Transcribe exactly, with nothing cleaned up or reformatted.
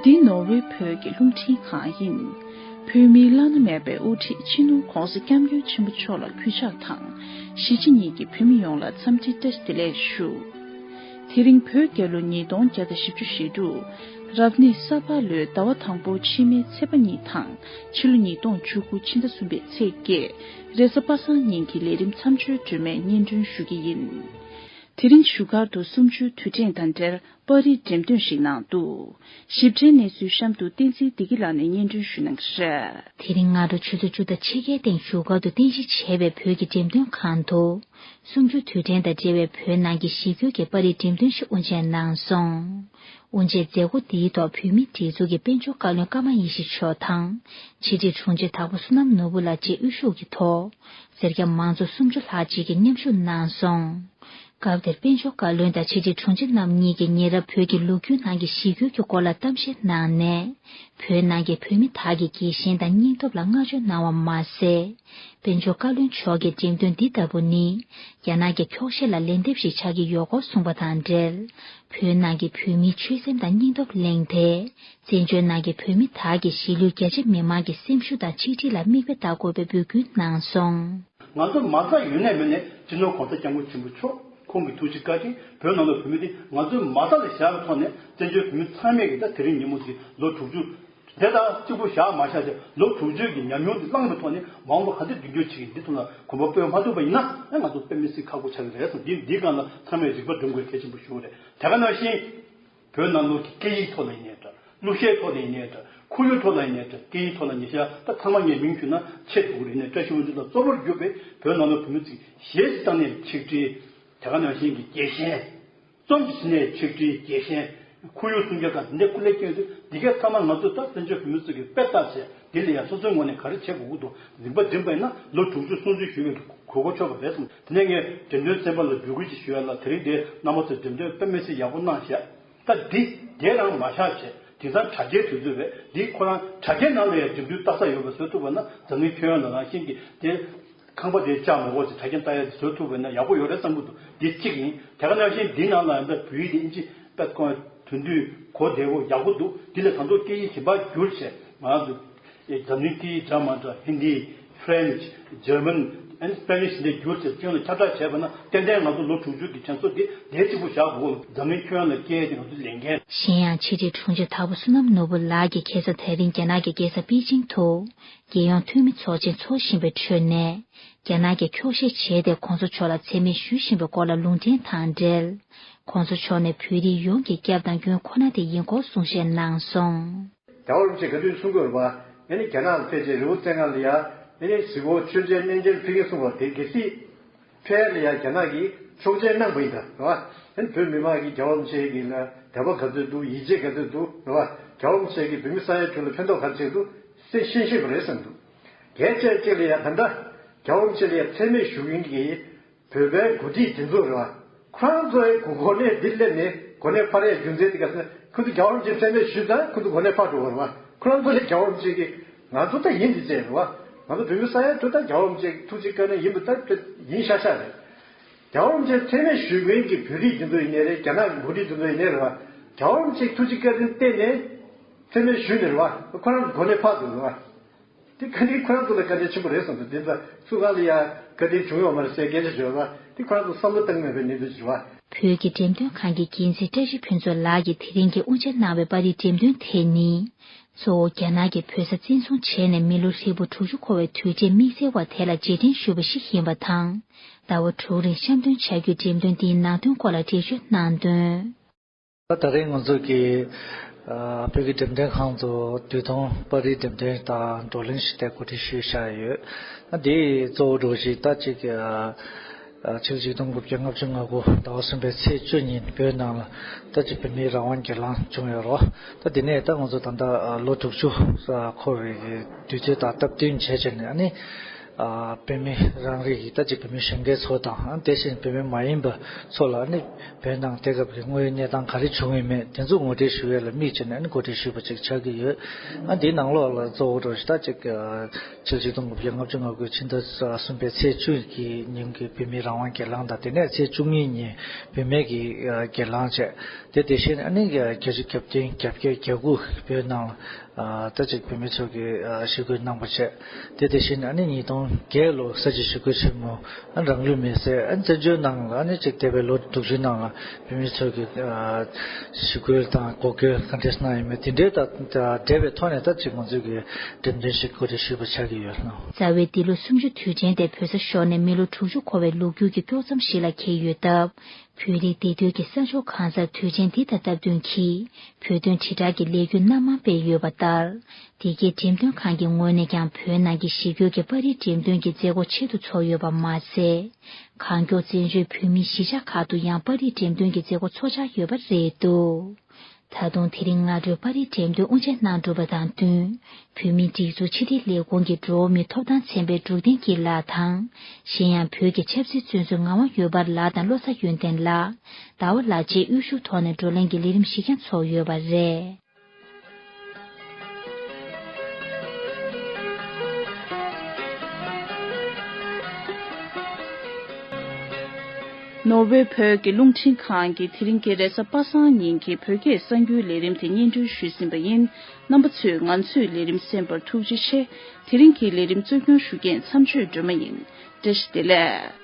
འདི་ནོར་ཝེ་བོད་ཀྱི་རླུང་འཕྲིན་ཁང་ཡིན། བོད་མིའི་བླ་ན་མེད་པའི་དབུ་ཁྲིད་སྤྱི་ནོར་༧གོང་ས་༧སྐྱབས་མགོན་ཆེན་པོ་མཆོག་ལ་གུས་ཕྱག་དང་། གཞིས་བྱེས་གཉིས་ཀྱི་བོད་མི་ཡོངས་ལ་འཚམས་འདྲི་བཀྲ་ཤིས་བདེ་ལེགས་ཞུ། དེ་རིང་བོད་རྒྱལ་ལོ་ཉིས་སྟོང་བརྒྱ་དང་བཞི་བཅུ་ཞེ་དྲུག་རབ་གནས་ས་ཕག་ལོའི་ཟླ་བ་དང་པོ་ཕྱི་མའི་ཚེས་པ་གཉིས་དང་ཕྱི་ལོ་ཉིས་སྟོང་བཅུ་དགུ་ཕྱི་ཟླ་གསུམ་པའི་ཚེས་བརྒྱད། རེས་གཟའ་པ་སངས་ཉིན་གྱི་ལས་རིམ་མཚམས་སྦྱོར་སྒྲོལ་མས་སྙན་སྒྲོན་ཞུ་གི་ཡིན། དེ་རིང་བཞུགས་སྒར་དུ་གསུམ་བཅུའི་དུས་དྲན་དང་འབྲེལ་པར་རིས་འགྲེམས་སྟོན་ཞིག་གནང་འདུག་ཞིབ་ཕྲའི་གནས་ཚུལ་གཤམ་དུ་བསྟན་འཛིན་བདེ་སྐྱིད་ལགས་ནས་སྙན་སྒྲོན་ཞུ་གནང་གི་རེད། དེ་རིང་སྔ་དྲོ་ཆུ་ཚོད་བཅུ་དང་ཕྱེད་ཀའི་སྟེང་བཞུགས་སྒར་དུ་རྟེན་གཞི་བྱས་པའི་བོད་ཀྱི་འགྲེམས་སྟོན་ཁང་དུ། གསུམ་བཅུ་དུས་དྲན་དང་འབྲེལ་བའི་བོད་ནང་གི་གཞིས་སྐྱོར་གྱི་པར་རིས་འགྲེམས་སྟོན་ཞིག་དབུ་འབྱེད་གནང་སོང་། དབུ་འབྱེད་མཛད་སྒོ་འདིའི་ཐོག་བོད་མིའི་སྒྲིག་འཛུགས་ཀྱི་དཔལ་འབྱོར་བཀའ་བློན་ཀརྨ་ཡེ་ཤེས་མཆོག་དང་། ཕྱི་དྲིལ་དྲུང་ཆེ་དྭགས་པོ་བསོད་ནམས་ནོར་བུ་ལགས་བཅས་དབུ་བཞུགས་ཀྱི་ཐོག་སེར་སྐྱ་མང་ཚོགས་སུམ་ཅུ་ལྷག་ཅིག་གིས་མཉམ་ཞུགས་གནང་སོང་། སྐབས་དེར་དཔལ་འབྱོར་བཀའ་བློན་དང་ཕྱི་དྲིལ་དྲུང་ཆེ་རྣམ་གཉིས་ཀྱིས་ཉེ་རབས་བོད་ཀྱི་ལོ་རྒྱུས་ནང་གི་གཞིས་སྐྱོར་གྱི་སྐོར་ལ་གཏམ་བཤད་གནང་ནས། བོད་ནང་གི་བོད་མི་དག་གི་རྒྱལ་ཞེན་དང་སྙིང་སྟོབས་ལ་བསྔགས་བརྗོད་གནང་བ་མ་ཟད། དཔལ་འབྱོར་བཀའ་བློན་མཆོག་གིས་འགྲེམས་སྟོན་འདི་ལྟ་བུ་ནི། རྒྱ་ནག་གི་འཁྱོག་བཤད་ལ་ལན་འདེབས་ཤིག་ཆགས་ཀྱི་ཡོད་སྐོར་གསུངས་པ་དང་འབྲེལ། བོད་ནང་གི་བོད་མིའི་ཆོད་སེམས་དང་སྙིང་སྟོབས་གླེང་སྟེ། བཙན་བྱོལ་ནང་གི་བོད་མི་དག་གིས་གཞིས་ལུས་རྒྱ་ཆེ་མི་མང་གི་སེམས་ཤུགས་དང་ཆིག་སྒྲིལ་ལ་མིག་དཔེ་ལྟ་དགོས་པའི་འབོད་སྐུལ་གནང་སོང་། ང་ཚོ་མ་རྩ་ཡོད་ནས་མེད་ནས་སྤྱི་ནོར་༧གོང་ས་༧སྐྱབས་མགོན་ཆེན་པོ་མཆོག་ཁོང་གི་ཐུགས་རྗེ་བཀའ་དྲིན་བོད་ནང་ལ་བོད་མི་དེ་ང་ཚོའི་མ་རྩ་ལ་བཞག་པའི་ཐོག་ནས་བཙན་བྱོལ་བོད་མི་ཚང་མས་ཀྱི་ད་དེ་རིང་ཉིན་མོ་དེ་ལོ་དྲུག་ཅུ། དེ་དང་གཅིག་པུ་བཞག་མ་བཞག་ཅེས་ལོ་དྲུག་ཅུའི་གི་ཉམས་མྱོང་དེ་བླངས་པའི་ཐོག་ནས་མ་འོངས་པ་ག་ཚོད་མདུན་སྐྱོད་བྱེད་ཀྱི་འདི་ཐོག་ལ་གོམ་པ་སྤོས་མ་ཐུབ་པ་ཡིན་ན་ཨེ་ང་ཚོ་དཔེ་མི་སྲིད་ཁག་པོ་ཆགས་ཀྱི་རེད་བསམ། འདི་འདིའི་སྒང་ལ་ཚང་མས་རིག་པ་སྒྲིམ་དགོས་གལ་ཆེན་པོ་ཞིག་རེད། དེ་ག་ནང་བཞིན་བོད་ནང་ལོགས་ཀྱི་སྐད་ཡིག་ཐོག་ལ་ཡིན་ནའི་འདྲ། གླུ་གཞས་ཐོག་ལ་ཡིན་ནའི་འདྲ། ཁོར་ཡུག་ཐོག་ལ་ཡིན་ནའི་འདྲ། སྐད་ཡིག་ཐོག་ལ་ཉེ་ཤ་ད་ཚང་མ་ངས་མིང་ཞུས་ན་ཆེད་དུ་རིག་གནས་བཀྲ་ཤིས་དབང་ཕྱུག་དང་གཙོ་བོར་གྱུར་པའི་བོད་ནང་ལོགས་བོད་མི་ཚོས་གཞས་ཤིག་བཏང་ནས་ཆིག་སྒྲིལ། དེ་ག་ནང་བཞིན་གྱི་རྒྱལ་ཞེན། རྩོམ་གྱི་ནས་ཆིག་སྒྲིལ་རྒྱལ་ཞེན། ཁོར་ཡུག་སྲུང་སྐྱོབ་དང་འདི་འདྲའི་སྐུ་ལས་སྐྱོན་དུས་འདི་གའི་ཚང་མ་ང་ཚོ་ད་བཙན་བྱོལ་བོད་མི་ཚོ་གི་དཔེ་ལྟ་བྱས་འདི་ལ་ཡང་སོ་སོའི་ངོས་ནས་ག་རེ་བྱེད་དགོས་ཀྱི་འདུག་རིག་པ་སྒྲིམ་པ་ཡིན་ན་ལོ་དྲུག་ཅུ་སྲུང་བརྩི་ཞུ་བའི་གོ་སྐབས་ཆོག་པ་རེད་བསམ། དེ་ནས་ངས་འགྲེམས་སྟོན་ཚན་པ་ལ་འབོད་སྐུལ་ཅིག་ཞུ་ཡ་ལ། དེ་རིང་འདིར་རྣམ་པ་ཚོས་འགྲེམས་སྟོན་དཔེ་མི་སྲིད་ཡག་པོ་གནང་བཞག་ད་འདི་དེ་རང་མ་བཞག་བྱས་དེང་སང་དྲ་རྒྱའི་དུས་ཚོད་རེད། འདི་ཁོ་རང་དྲ་རྒྱའི་ནང་ལ་ཡང་འགྲེམས་སྟོན་ལྟ་ས་ཡོད་པ་བཟོ་ཐུབ་པ་ན་འཛམ་གླིང་ཁྱོན་ཡོངས་ལ་རང་བཞིན་གྱིས་དེ། ཁང་པ་དེ་བཅག་མི་དགོས་ཅིག་དྲ་རྒྱ་ལྟ་ཡ་དེ་བཟོ་ཐུབ་པ་ན་ཡག་པོ་ཡོད་རེད་བསམ་གྱི་འདུག་འདི་གཅིག་ཡིན། དེ་ག་ནང་བཞིན་འདི་ནང་ལ་ཡང་ད་བོད་ཡིག་དེ་ཨིན་ཇི་པད་ཀོན་དོན་བསྡུས་གོ་བདེ་བོ་ཡག་པོ་འདུག་འདི་ལ་ད་དུང་སྐད་ཡིག་གཞན་པ་བསྒྱུར་བྱས་ང་ཚོ་འཛམ་གླིང་སྐད་ཡིག་འདྲ་མ་འདྲ་ཧིན་དི། ཧྥ་རན་ཆི། འཇར་མན། ཨན་སྤེ་ནིཤ་འདི་བསྒྱུར་བྱས་སྤྱི་ཡོངས་ལ་ཁྱབ་བསྒྲགས་བྱས་པ་ན་ཏན་ཏན་ང་ཚོ་ལོ་དྲུག་ཅུ་གི་དྲན་གསོ་དེ་དེ་གཅིག་པུ་བཞག་དགོས། འཛམ་གླིང་ཁྱོན་ཡོངས་ལ་སྐད་ཡིག་དེ་ང་ཚོ་ལས་འགན། གཞན་ཡང་ཕྱི་དྲིལ་དྲུང་ཆེ་དྭགས་པོ་བསོད་ནམས་ནོར་བུ་ལགས་ཀྱིས་ཁ་སང་དེ་རིང་རྒྱ་ནག་གི་རྒྱལ་ས་པེ་ཅིང་དུ། རྒྱལ་ཡོངས་འཐུས་མི་ཚོགས་ཆེན་འཚོགས་བཞིན་པའི་ཁྲོད་ནས། རྒྱ་ནག་གིས་འཁྱོག་བཤད་བྱས་ཏེ་གོང་ས་མཆོག་ལ་མཚན་སྨད་ཞུ་བཞིན་པའི་སྐོར་ལ་ལུང་འདྲེན་དང་འབྲེལ། གོང་ས་མཆོག་ནས་བོད་རིགས་ཡོངས་ཀྱི་སྐྱབས་དང་མགོན་ཁོ་ན་དེ་ཡིན་སྐོར་གསུང་བཤད་གནང་སོང་། རྒྱལ་བ་རིན་པོ་ཆེས་ག་དུས་གསུང་གི་ཡོད་རེད་པ། ཨ་ནི་རྒྱ་ནག་ལ་ཕེབས་རྗེས་རི་བོ་རྩེ་ལྔ་ལ་ཡ་ཨ་ནི་གཟིགས་སྐོར་མཆོད་མཇལ་གནས་མཇལ་ཕེབས་ཀྱིན་གསུངས་པ་དེ་གལ་སྲིད། ཕེབས་ལ་ཡ་རྒྱ་ནག་གིས་ཆོག་མཆན་གནང་པ་ཡིན་ད་རེད་བ། ཨ་ནི་བོད་མི་མང་གིས་རྒྱལ་བ་རིན་པོ་ཆེ་གི་ལ་དད་པ་ག་ཚོད་འདུག་ཡིད་ཆེས་ག་ཚོད་འདུག་རེད་བ། རྒྱལ་བ་རིན་པོ་ཆེ་གིས་བོད་མི་ས་ཡ་དྲུག་ལ་ཕན་ཐོགས་ག་རེ་བྱས་འདུག་སེ་ཤེས་ཤེས་པ་རེད་བསམ་འདུག་གལ་ཆེ་གཅིག་ལ་ཡ་ད་ལྟ་རྒྱལ་བ་རིན་པོ་ཆེ་ལ་ཡ་མཚན་སྨད་ཞུ་མཁན་གྱི་བོད་པའི་འགོ་ཁྲིད་དེ་ཚོ་རེད་བ། ཁོ་རང་ཚོའི་གོ་གོ་གནས་འདི་སླེབས་ནས་གོ་གནས་འཕར་ཡ་རྒྱུ་མཚན་དེ་ག་ཟེར་ན་ཁོ་ཚོ་རྒྱལ་བ་རིན་པོ་ཆེ་མཚན་སྨད་ཞུས་ཙང་ཁོ་ཚོ་གོ་གནས་འཕར་འགྲོ་བ་རེད་བ། ཁོ་རང་ཚོ་ལས་རྒྱལ་བ་རིན་པོ་ཆེ་གིས་ང་ཚོ་ད་ཡིན་འདི་བྱས་རེད་བ། ང་ཚོ་བོད་མི་ས་ཡ་དྲུག་ད་རྒྱལ་བ་རིན་པོ་ཆེ་ཐུགས་རྗེ་བཀའ་དྲིན་ཡིན་པ་ད་ཡིན་ཤག་ཤག་རེད། རྒྱལ་བ་རིན་པོ་ཆེ་མཚན་སྨད་ཞུ་མཁན་གྱི་བོད་རིགས་འདི་ཚོ་ཡིན་ནའི་རེད། རྒྱ་ནག་གི་འགོ་ཁྲིད་འདི་ཚོ་ཡིན་ནའི་རེད་བ། རྒྱལ་བ་རིན་པོ་ཆེ་ཐུགས་རྗེ་བཀའ་དྲིན་བརྟེན་ནས་མཚན་སྨད་ཞུས་ནས་རེད་བ། ཁོ་རང་གི་གོ་གནས་འཕར་འདུག་རེད་བ། དེ་ག་འདི་ཁོ་རང་ཚོ་ལ་དཀའ་ངལ་ཆེན་པོ་རེད་བསམ་འདུག་འདི་ཚོ་སུ་གང་ལ་ཡ་དཀའ་ངལ་བྱུང་ཡོད་མ་རེད་ཟེར་སྐད་ཆ་བརྗོད་པ་དེ་ཁོ་རང་ཚོ་བསམ་བློ་བཏང་མེད་པའི་གནས་ཚུལ་ཞིག་རེད་བ། བོད་ཀྱི་འགྲེམས་སྟོན་ཁང་གི་འགན་འཛིན་བཀྲ་ཤིས་ཕུན་ཚོགས་ལགས་ཀྱིས་དེ་རིང་གི་དབུ་འབྱེད་གནང་བའི་པར་རིས་འགྲེམས་སྟོན་དེ་ནི། གཙོ་བོ་རྒྱ་ནག་གིས་བོད་ས་བཙན་བཟུང་བྱས་ནས་མི་ལོ་ཧྲིལ་པོ་དྲུག་ཅུ་འཁོར་བའི་དུས་དྲན་དམིགས་བསལ་བ་དེ་ལ་རྗེས་དྲན་ཞུ་བ་ཞིག་ཡིན་པ་དང་། ཟླ་བ་དྲུག་རིང་བཤམས་སྟོན་བྱ་རྒྱུའི་འགྲེམས་སྟོན་འདིའི་ནང་དོན་སྐོར་ལ་འགྲེལ་བརྗོད་གནང་དོན། ད་ད་རེས་ང་ཚོ་གི་ཨ་བོད་ཀྱི་འགྲེམས་སྟོན་ཁང་དུ་དུས་ཐུང་པར་རིས་འགྲེམས་སྟོན་དང་བགྲོ་གླེང་ཞིག་དེ་གོ་སྒྲིག་ཞུས་བཞག་ཡོད། ཨ་འདི་གཙོ་བོ་འདྲ་བོ་ཞིག་ད་ཅིག་ཨ་ཨ་ཕྱི་ལོ་ཆིག་སྟོང་དགུ་བརྒྱ་ལྔ་བཅུ་ང་དགུ་ཟླ་བ་གསུམ་པའི་ཚེས་བཅུ་ཉིན་བོད་ནང་ལ་ད་ཅིག་བོད་མིའི་རང་དབང་སྒེར་ལངས་བྱུང་ཡོད་རེད། ད་འདི་ནས་ད་ང་ཚོ་ད་ལྟ་ཨ་ལོ་དྲུག་ཅུ་འཁོར་བའི་དུས་ཚོད་དང་སྟབས་བསྟུན་བྱས་བྱས་ནས་ཨ་ནི། ཨ་བོད་མི་རང་རིགས་ཀྱི་ད་ཅིག་བོད་མི་གཞོན་སྐྱེས་ཚོ་དང་། ཨ་དེ་བཞིན་བོད་མི་མ་ཡིན་པ་ཚོ་ལ་ནི་བོད་ནང་དེ་སྐབས་ཀྱི་དངོས་ཡོད་གནས་སྟངས་ག་རེ་བྱུང་ཡོད་མེད་དེ་ཚོ་ངོ་སྤྲོད་ཞུ་ཡས་ལ་དམིགས་བྱས་ནས་ཨ་ནི་གོ་སྒྲིག་ཞུས་པ་ཅིག་ཆགས་ཀྱི་ཡོད། ཨ་འདིའི་ནང་ལོགས་ལ་གཙོ་བོ་འགྲོ་ཞིག་ད་ཅིག་ཕྱི་ལོ་ཆིག་སྟོང་དགུ་བརྒྱ་ལྔ་བཅུ་ང་དགུ་ཕྱི་ཟླ་གསུམ་པའི་ཚེས་བཅུ་གི་ཉིན་གྱི་བོད་མིའི་རང་དབང་སྒེར་ལངས་དང་། དེ་ནས་ཚེས་བཅུ་གཉིས་ཉིན་བུད་མེད་ཀྱི་ཨ་སྒེར་ལངས་བྱས། དེ་དེ་བཞིན་ཨ་ནི་བརྒྱད་ཅུ་གྱ་བདུན་གྱ་བརྒྱད་གྱ་དགུ་བོད་ནང་ལ་ཨ་ད་ཅིག་བོད་མི་ཚོ་གིས་ཨ་ཞི་རྒོལ་གནང་པ་བྱས། དེ་དེ་བཞིན་ཨ་ནི་ཉིས་སྟོང་བརྒྱད་ལོ་ས་བྱི་ཞི་རྒོལ་ཆེན་མོ། ཨ་རང་ལུས་མེར་སྲེག་ཨ་བཙན་བྱོལ་ནང་ལ་ཨ་ནི་ཅིག་འདས་པའི་ལོ་དྲུག་ཅུའི་ནང་ལ་བོད་མི་ཚོ་གིས་ཨ་ཞི་རྒོལ་དང་འགོག་རྒོལ་ག་འདྲས་གནང་ཡོད་མེད། དེ་འདྲའི་ད་འབྲེལ་བའི་ཐོག་ནས་ད་ཅིག་ང་ཚོས་ཀྱི་འགྲེམས་སྟོན་ཞིག་གོ་སྒྲིག་ཞུས་པ་ཆགས་ཀྱི་ཡོད་ལགས། རྩ་བའི་འདི་ལོ་གསུམ་བཅུ་དུས་དྲན་དེ་བོད་ས་ཤོར་ནས་མི་ལོ་དྲུག་ཅུ་འཁོར་བའི་ལོ་རྒྱུས་ཀྱི་དཀྱོག་མཚམས་ཤིག་ལ་འཁེལ་ཡོད་སྟབས། བོད་རིགས་འདི་སྡོད་ཀྱི་ས་ཕྱོགས་གང་སར་དུས་ཆེན་འདི་དང་སྟབས་བསྟུན་གྱིས་བོད་དོན་དྲིལ་བསྒྲགས་ཀྱི་ལས་འགུལ་སྣ་མང་སྤེལ་ཡོད་པ་ལྟར། འདི་གའི་འགྲེམས་སྟོན་ཁང་གི་ངོས་ནས་ཀྱང་བོད་ནང་གི་ཞི་རྒོལ་གྱི་པར་རིས་འགྲེམས་སྟོན་གྱི་མཛད་སྒོ་ཆེད་དུ་ཚོགས་ཡོད་པ་མ་ཟད། གང་མགྱོགས་བཙན་བྱོལ་བོད་མིའི་གཞིས་ཆགས་ཁག་ཏུ་ཡང་པར་རིས་འགྲེམས་སྟོན་གྱི་མཛད་སྒོ་ཚོགས་འཆར་ཡོད་པ་རེད་འདུག་ད་དུང་དེ་རིང་སྔ་དྲོའི་པར་རིས་འགྲེམས་སྟོན་དབུ་འབྱེད་གནང་གྲུབ་པ་དང་བསྟུན། བོད་མིའི་སྒྲིག་འཛུགས་ཕྱི་དྲིལ་ལས་ཁུངས་ཀྱི་འགྲོ་བ་མིའི་ཐོབ་ཐང་ཚན་པའི་འབྲུག་བསྟན་སྐྱིད་ལགས་དང་། གཞན་ཡང་བོད་ཀྱི་ཆབ་སྲིད་བཙོན་ཟུར་ངག་དབང་འོད་འབར་ལགས་དང་བློ་བཟང་ཡོན་ཏན་ལགས། ཟླ་བ་ལགས་བཅས་དབུ་བཞུགས་ཐོག་ནས་བགྲོ་གླེང་གི་ལས་རིམ་ཞིག་ཀྱང་ཚོགས་ཡོད་པ་རེད། ནོར་ཝེ་བོད་ཀྱི་རླུང་འཕྲིན་ཁང་གིས་དེ་རིང་གི་རེས་གཟའ་པ་སངས་ཉིན་གྱི་བོད་སྐད་གསར་འགྱུར་ལས་རིམ་དེ་སྙན་སྒྲོན་ཞུས་ཟིན་པ་ཡིན། རྣམ་པ་ཚོས་ང་ཚོའི་ལས་རིམ་གསན་པར་ཐུགས་རྗེ་ཆེ། དེ་རིང་གི་ལས་རིམ་གཙོ་སྐྱོང་ཞུ་མཁན་མཚམས་གཅོད་སྒྲོལ་མ་ཡིན། བཀྲ་ཤིས་བདེ་ལེགས།